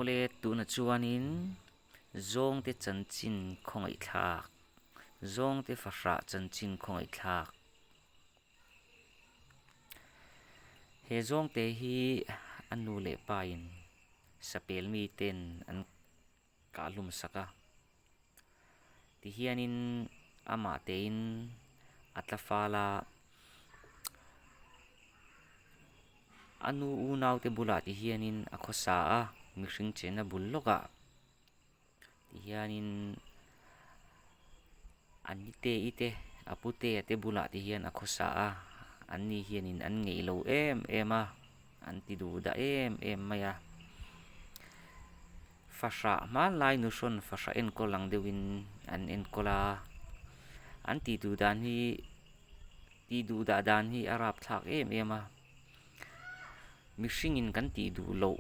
Awle tuna chuanin zawngte chanchin khawngaihthlak, zawngte fahrah chanchin khawngaihthlak. He zawngte hi a nu leh pain sapel miten an kah hlum sak a. Tihianin amah tein a tla fal a, a nu unaute bulah tihianin a khawsa a, mihring chenna bul lawkah tihianin a nite i te a putea te bulah tihian a khawsa a, anni hianin an ngeih lo em em a, an ti duh dah em em mai a. Fahrah hmanlai nuhrawn fahrah enkawl ang deuhin an enkawl a, an tih duh dan hi tih duh dah dan hi a rapthlak em em a, mihringin kan tih duh loh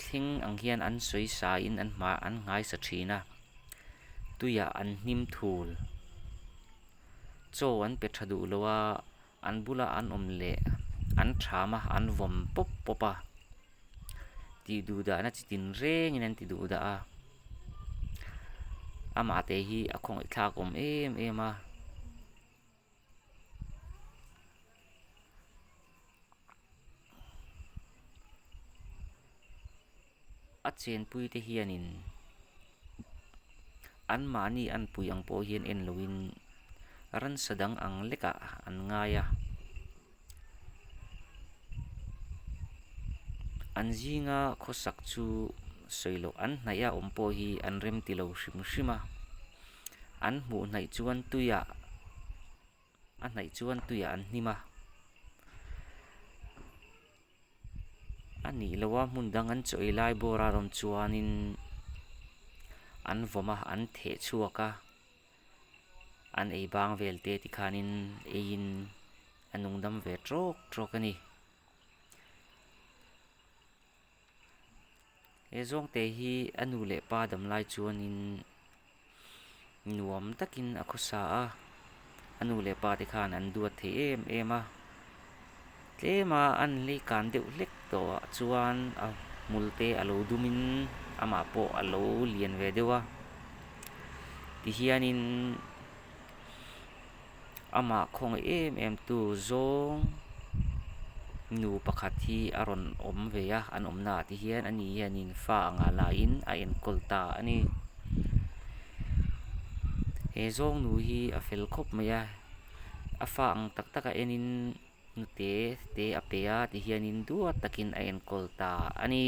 thleng ang hian an sawi sa in an hma an nghaisa thin a, tuiah an hnim thul, chaw an pe tha duh lo a. An bula an awm leh an tham a, an vawm pawp pawp a, tih duh dahna chi tin rengin an ti duh dah a, amah te hi a khawngaih thlak awm em em a. A chenpui te hianin anmahni an pui ang pawh hian en loin ransa dang ang lekah an ngai a. An zinga khawsak chu sawi loh an hnaih a awm pawh hi an rem ti lo hrim hrim a. An hmuh hnaih chuan tuiah a hnaih chuan tuiah an hnim a. A nih loh a hmun dang an chaw ei lai bawr a rawn chuanin an vawm a an theh chhuak a an ei bang vel te tikhanin eiin a nung dam ve trawk trawk a ni. He zawngte hi a nu leh pa dam lai chuanin nuam takin a khawsa a, a nu leh pa te khan an duat thei em em a, tlema an hlei kan deuh hlek tawh ah chuan a hmul te a lo dum in amah pawh a lo lian ve deuh a, tihianin amah khawngaih em em tu zawng nu pakhat hi a rawn awm ve a an awmna ah te hian ani hianin fa angah laiin a enkawl ta a ni he zawng nu hi a fel khawp mai a a fa ang tak tak a enin hnute te a pe a tihianin duat takin a enkawl ta a ni.